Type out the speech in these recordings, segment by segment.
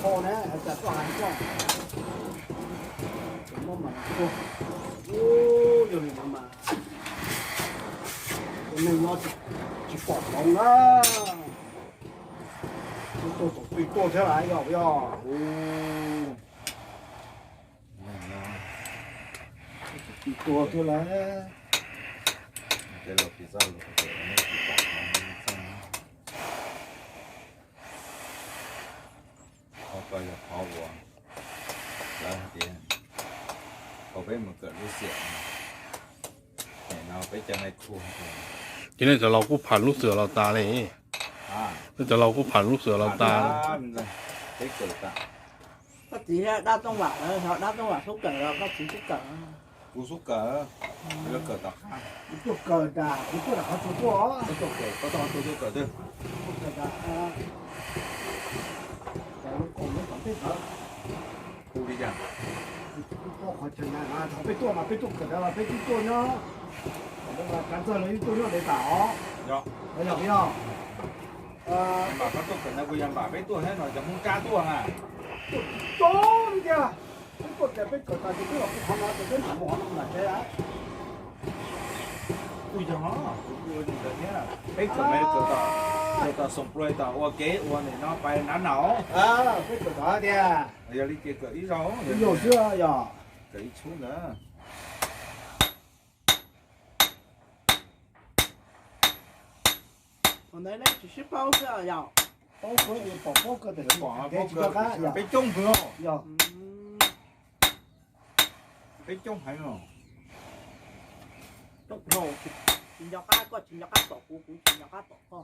Kho na, cas koj hais koj. Ub, yog li no mas tus neeg no tsis pom hmoov na. Tuaj thaum twg tuaj thiab lawm yog yog. Twb tuaj thiab lawm. Qhov ko yog qhov uas lawv hais tias thaum peb mus kawm lub xiam no peb cov nai khu, ces nej cov laus kuj pham lub xiam los tas li. Nej cov laus kuj pham lub xiam los tas. Koj txiv dab tooj vam, dab tooj vam xub kawm los koj txiv xub kawm? Kuv xub kawm, lawv kawm tom qab. Kuv tuaj kawm tas, kuv tuaj rau qhov tsua tuaj. Koj tuaj kawm, koj tuaj qhov tsua tuaj kawm twg? Tuaj kawm tas, cov lub koom lub tom peb ntawd. Hu li cas? Kuv tuaj qhov chaw na, thaum peb tuaj mas peb tuaj kawm tas los peb twb tuaj nyob, kav txawg los yeej tuaj nyob ntev tas os. Yog, yog, yog. Mas koj tuaj kawm ntawd kuj yog npam peb tuaj thiab no cov Hmoob Tsab tuaj na. Tuaj tsis tau li tiag. Peb tuaj tias peb kawm tas ces peb los kuv qhov no ces peb mam mus qhov no mam tsev. Kuj yog, kuv kuj ua li ntawd thiab. Peb kawm mas kawm tom, kawm tom Xoom Pluj tom ua kev ua nim no pais Nav Naum. Peb kawm tom tiag. Yog li ces kawm ib zaug, ib zaug xwb yog. Kawm ib tshub ntawd. Thaum ntawd neb tsis sib paub xwb yog? Paub, pom paub kawg, peb coob heev. Yog. Peb coob heev os. Coob dhau, tsis nco qab, koj tsis nco qab tom kuv, kuv tsis nco qab tom koj.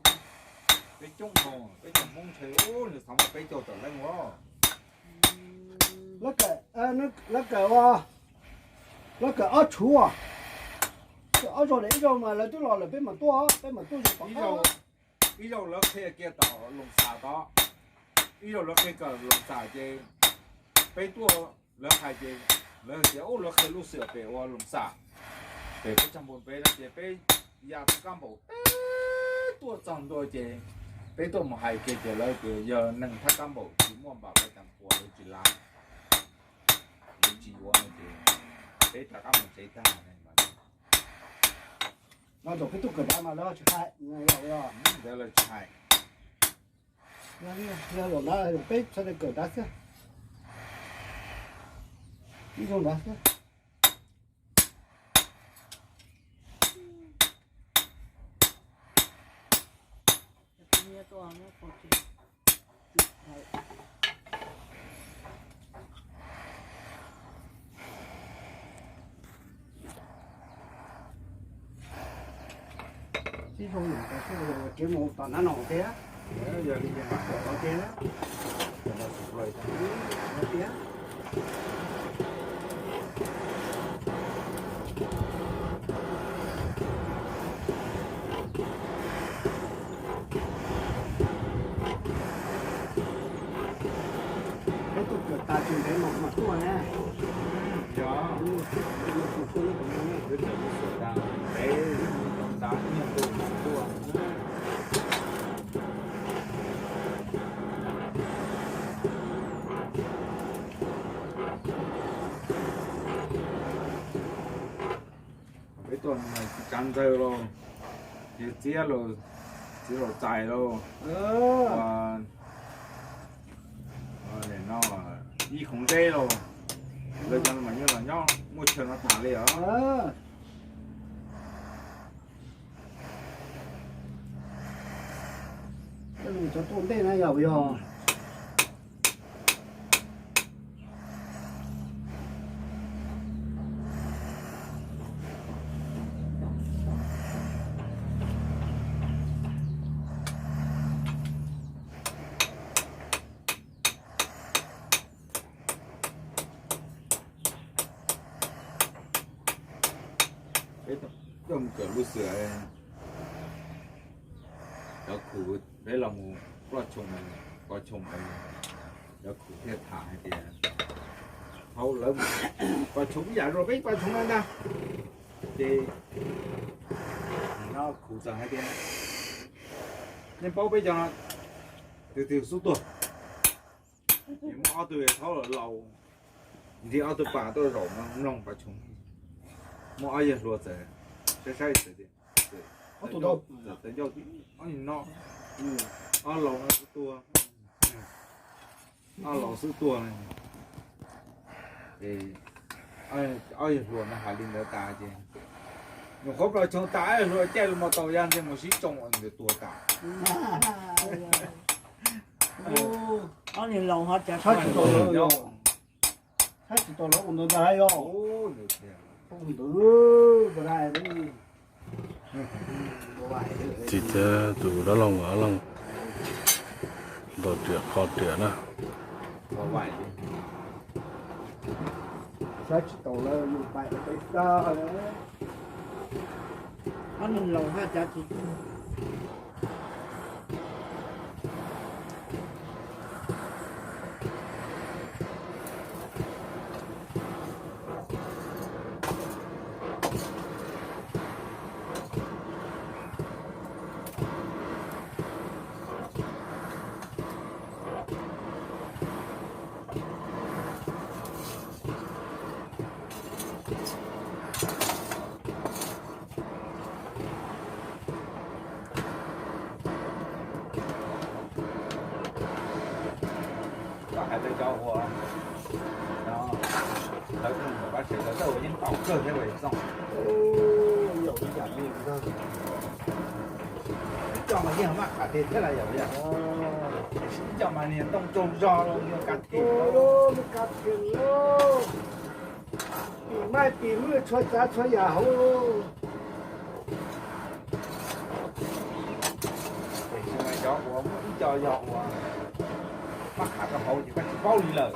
Peb coob dhau, peb cov Hmoob ntshe ub nws xav muaj peb caug tawm leej os. Lawv kawm, lawv kawm ua, lawv kawm ob tshuv, ob zaug, ib zaug mas lawv twb los lawm peb mam tuaj, peb mam tuaj zaug tom ib zaug. Ib zaug lawv qhia kiag tom Loos Xam tod, ib zaug lawv qhia kawm Loos Xam ces peb tuaj, lawv hais ces lawv tias ub lawv qhia lub xiam pem ua Loos Xam, pem peb txaj npua peb no ces peb ya thab kab npaum teb tuaj txog ntua ces peb tuaj mus hais kiag ces lawv tias yog neeg thab kab npaum tsis muaj npam paj cas puas lawv tsis lav, lawv tsis yuav no ces peb rov qab mus tsev tag. No zaum peb tuaj kawm dav mas lawv tsis hais, ntawd lawv tsis hais. Yog zaum ntawd peb sawv daws kawm dav xwb, ib zaug dav xwb. Ib zaug mus tau txhij ua kev mus tom Nav Naum thiab. Yog li ces mam tuaj tod thiab. Tias peb tuaj kawm tas tsis ntev mas mam tuaj na. Yog, peb kawm lub xiam tas ntev, tas ib nyuag tuaj mam tuaj. Peb tuaj tsav ntxawg los, yawg Txiab los, Txiv Laus Txais los, no Yij Khoov Zeb los, lawv cov mas nyob los nyob muaj chaw no tas li os. Cov tuaj ntej na yog yog. Peb tuaj mus kawm lub xiam, cov khum peb los mus ploj tshoo, ploj tshoo, cov khum thiaj tham hais tias thaum lawv ploj tshoo ib yam zoo peb ploj tshoo no ntag. Ces no khum txawm hais tias, nej paub peb cov no twg twg xub tuag? Muaj ob tug yawg thaub laus, nrhiav ob tug pas tuaj zaum no mloog pas tshoob. Muaj ob yawg hluas txawm saib saib txawm tias, txawm ncauj, ob no, ob laus no xwb tuag, ob laus xwb tuag. Ces ob yawg hluas no hais li ntawd tas ces nyuam qhuav plaws tshoob tas, ob yawg hluas caij loo mos taus ya ntxiag mus sib tsoo ua nws tuag tas. Ob niag laus ho tsav tshaj tsis tau lawv ua ntawd ntag yog. Tsis thiab tus dab laug mas ob leeg ntaus riam qho riam na. Tsav tsis tau lawv yus pais peb tag. Ob niag laus haj tsav tsis Koj hais rau cov uas no, lawv mus pab tsev lawv tej uas yeej tau kawg thiab uas txooj. Yaum li yam li ntag. Coj mas yeej maj qham tiag thiab las yom li. Coj mas niag ntoo tsaug zog los yog kav them, kav them. Pim maij pim lwj txhua tsav txhua yam hauv. Tiam sis mas cov uas muaj ib co yog uas maj qham rau hauv ces koj tsis paub li lawm.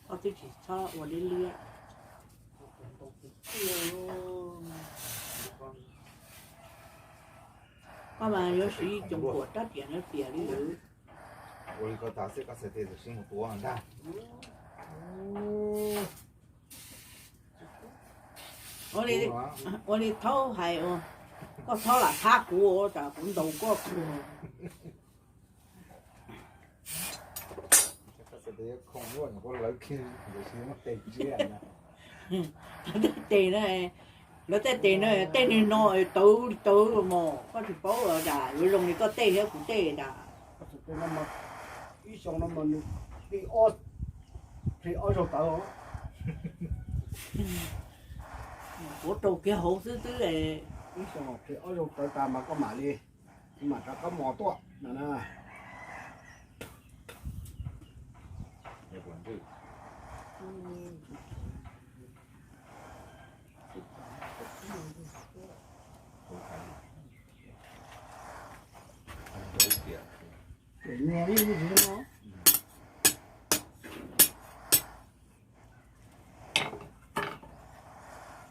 Koj twb tsis txhob ua liab liab. Koj mas yuav siv coom kuam rab riam no piam li. Ua li ko tas xwb koj txhais tes tam sim mus tuav ntag. Ua li thaub hais, koj txhob lam thab kuv, tsam kuv ntaus koj tuag. Tej tes na, lawv tej tes no, tej niag no tawv li tawv mos, koj tsis paub los cas yuav zoo li koj tej thiab kuv tej tas. Ib xyoo no mas nws ple ob zaug tawv. Kuv rau kiag hauv xwb twb. Ib xyoo ple ob zaug tawv tas mas koj mam li, mam rov qab mos tuaj no na.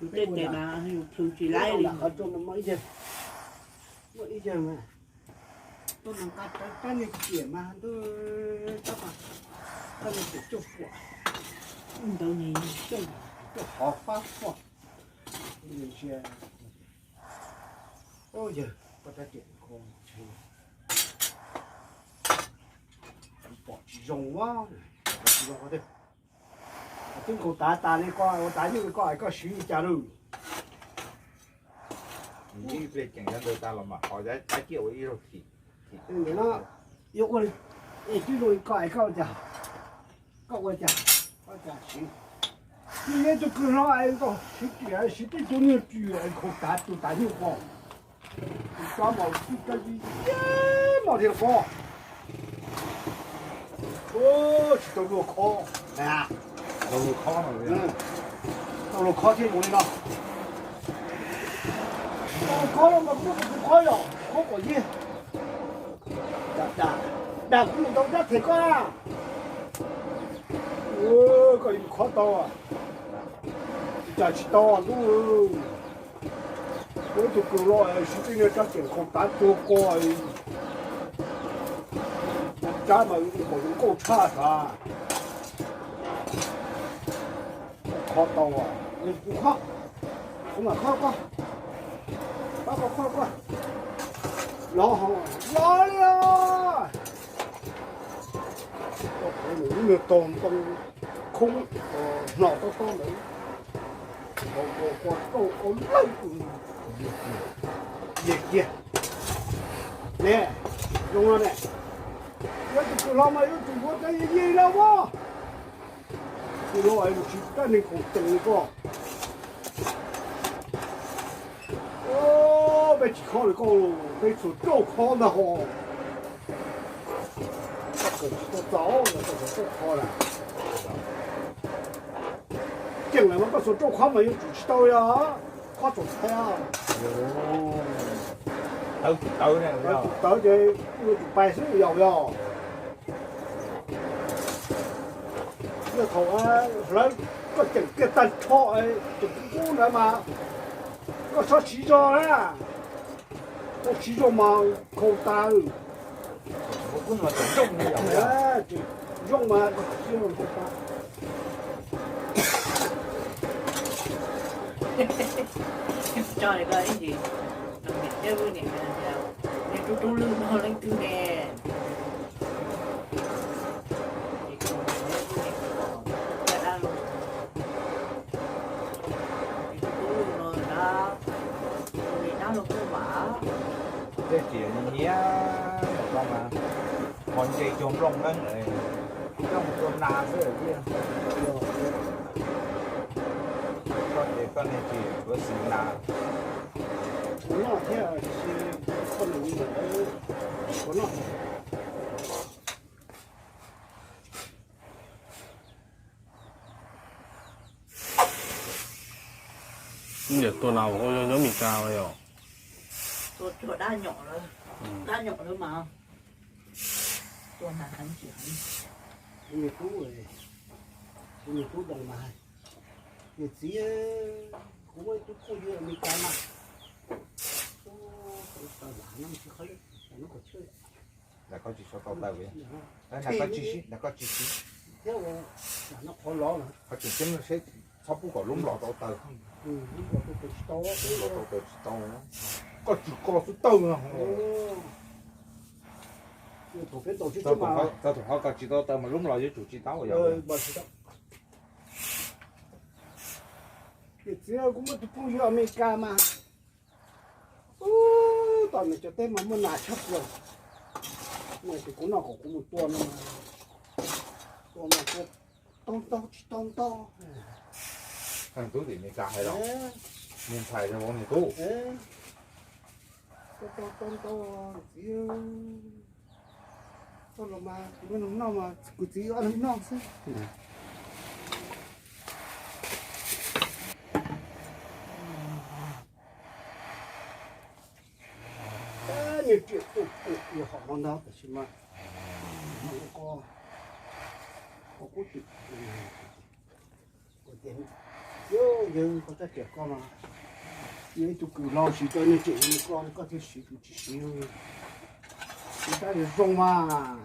Tus tej tes mas yus plhws tsis laib li. Tuaj nqa rab niag ciam mas ntuj, rab niag ciam cuaj puas, ntawd nis cuaj, cuaj hov fab puas. Yawg, koj rab riam kho tshee, pom tsis zoo, pom tsis zoo. Twb nkaus tav tas li, koj ua tav nyuj li koj hais koj siv li cas lawm. Ib pliag ceem cov ntawd tas los mam qhov cab ciaj ua ib zaug thim. Ntawm no yuav ua li, twb zoo li koj hais koj ua cas, koj ua cas, koj cas siv. Yus yog tus kws hlob es koj siv riam siv tej tug niag riam khaus tav tus tav nyuj ko. Tus cov mos txij kab li mos thiaj kho. Tsis tau luag khob, tau luag khob thiaj mus li no. Tsis tau luag khob los mas kuj tsis khob yom, khob kom yig. Dag kuv mus ntaus rab them koj na. Koj yuav khob tau, cas tsis tau ntuj. Ua ib tug kws los siv tej niag rab riam khaus tav tuag ko, rab mas kom zoo nkauj tshaj sav. Kho tau, kuv kho, kuv mam kho koj, koj kho koj, los los li os. Koj qhov nws lub niag tog ntoo khoob hno tob tob ntawd, ua kua rauj ua lawj, yig kiag ne, zoo no ne. Yuav tus kws hlo mas yuav tsum yuav cov yig yig no mas. Kws hlo es mus tsis kaj neeg khoom teem li koj. Peb tsis khob li koj, peb txhua rauj khob ntag hos. Koj kawm tsis tau txaus, koj txhua rauj khob na. Ceem lawm mas koj txhua rauj khob mas yuav tsum tsis tau li os. Khob txaus txhais. Tawv tsis tawv ne, tawv ces yuav tsum pais xwb yog yog. Yog thaum hlawv koj ceem kiag tag nrho, ceem kub kub ntawd mas koj txhob siv zog na. Koj siv zog mas khaus tas. Zoo mas khaus tas. Tub lwj no leej twg ne? Tub lwj no na, dab laug kuj mam. Tej tias nyiam nyiam no mas, ho nce cog nplooj neeb, coj mus tua nas xwb tiag. Koj ces koj niag tsis yuav xis nas. Kuv noj thiab, koj noj. Niam tua nas ua nyob Mes Kas yom? Tua dab nyom lawm, dab nyom lawm mas. Tua nas heev tsis heev. Kuv niag tub, kuv niag tub Doo mas, niag txiv, kuv muaj ib tug phooj ywg Amelikas mas, tsis qhov, lam koj tsis tau taw, lam koj tsis siv, lam koj tsis siv, thiab lam no qhov lov na, qhov tseem ceeb seb txhob pub kom lub nplog tau taw, lub nplog tau taw tsis tau, koj tsis koj xub tawg no. Txog thaum qhov koj tsis tau taw mas lub nplog yuav tsum tsis tau yog. Niam txiv, kuv muaj tus phooj ywg Amelikas mas, ub, tom nws cov teb mas muaj nas tshaj plaws. Nws tias kuv noj kom kuv mus tua no, tua no tua tau ntau tsis tau ntau. Tub tim Mes Kas hais los, niag ntxhais vauv niag tub. Tau tau ntau, txiv. Koj los mas kuv noj mas kuv txiv ob leeg noj xwb. Niag riam tuaj pum yog hom no ntag tab sis mas, koj kub twm, kuv tias, yawg koj tab riam koj mas, yog ib tug kws hlo siv rau niag riam koj, koj thiaj siv, kuv tsis siv. Siv tab zoo mas.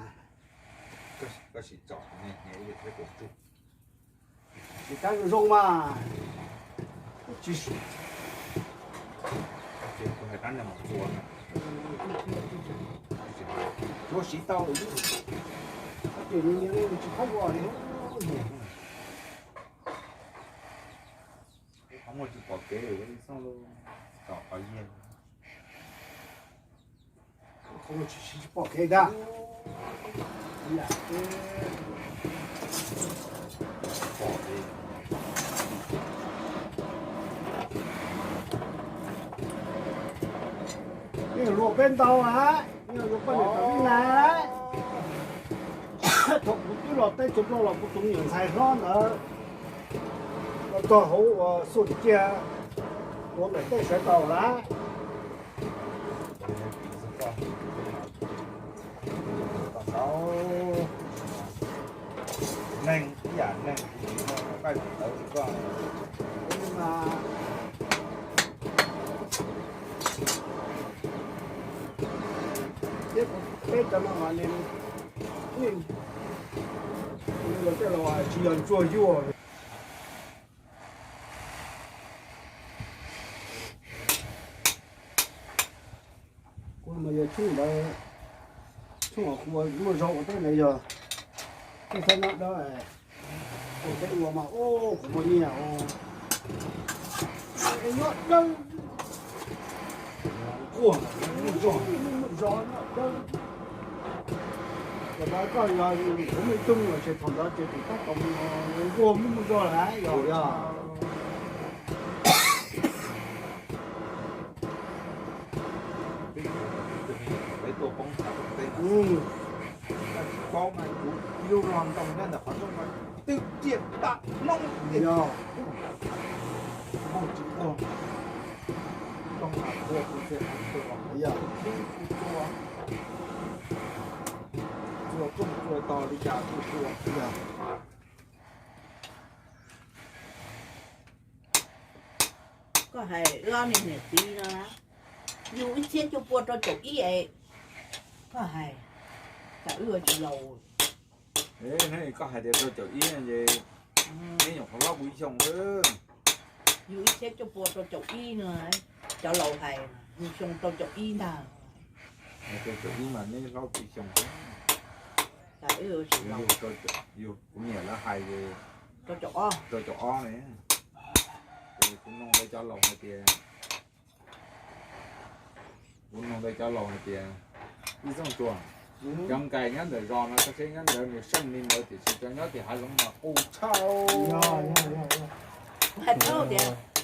Siv tab zoo mas, tsis, tsuav siv tau, tab sis nws tsis paub ua li. Qhov muag tsis pom kev, xoj lus tom qhov yiag. Qhov muag tsis, tsis pom kev ntag. Yeej luag peb ntau lawm, yeej luag poj niam tau ib na. Thaum kuv twb los teb chaws Nplog los kuv tus me nyuam ntxhais hlob ntawd los txog hauv uas Xus Cia, ua ntawm tej sawv daws lawm. Neeg ib yam neeg, koj tsis tawv li koj. Peb cov no mas nws, nws los tej los tsis yog ntsuag yuaj. Kuv mas yog tshoob ntawd, tshoob uas kuv muaj zog ua teb ntawd yog tshoob xab nab dawb. Kuv teb ua mas kuv muaj nyiaj os. Nyob dawb, quaj, muaj zog, muaj zog nyob dawb. Ces koj yog kuv me tub los ces thaum ntawd ces tus tab tom nquag muaj muaj zog lawm yog, yog. Peb tuaj poob thaum teb, tsis paub mas kuv ib lub log ntoo nyob ntawm qhov rooj mas twb riam tam noob tiag. Yog, tsis muaj tsis ua, rooj mas ua kuv thiaj qhov txhua, yog, kuv txhua, txhua rooj txhua tog li cas kuj txhua, yog. Koj hais wb ob niag niam txiv no, yug ib txhiab cuaj pua rau caum ib es koj hais, tsam wb ua tsis laus. Koj hais tias rau caum ib no ces neb nyuam qhuav hlob kuv ib xyoos xwb. Yug ib txhiab cuaj pua rau caum ib no, cov laus hais yug xyoo rau caum ib ntag. Rau caum ib mas neb hlob kuv ib xyoos xwb. Yug, kuv niam lawv hais ces rau caum ob ne. Ces kuv nug lawv cov laus hais tias, kuv nug lawv cov laus hais tias, ib txooj tsuas, cov nkais nyob ntawm zos no koj saib nyob ntawd nws seej li ntawd tiam sis cov nyob tim hav zoov mas qus tshaj.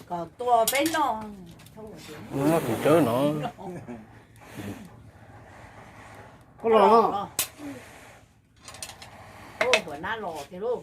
Kom tua peb noj. Tim tsawb no. Koj los no. Huas nab los tiag lauj.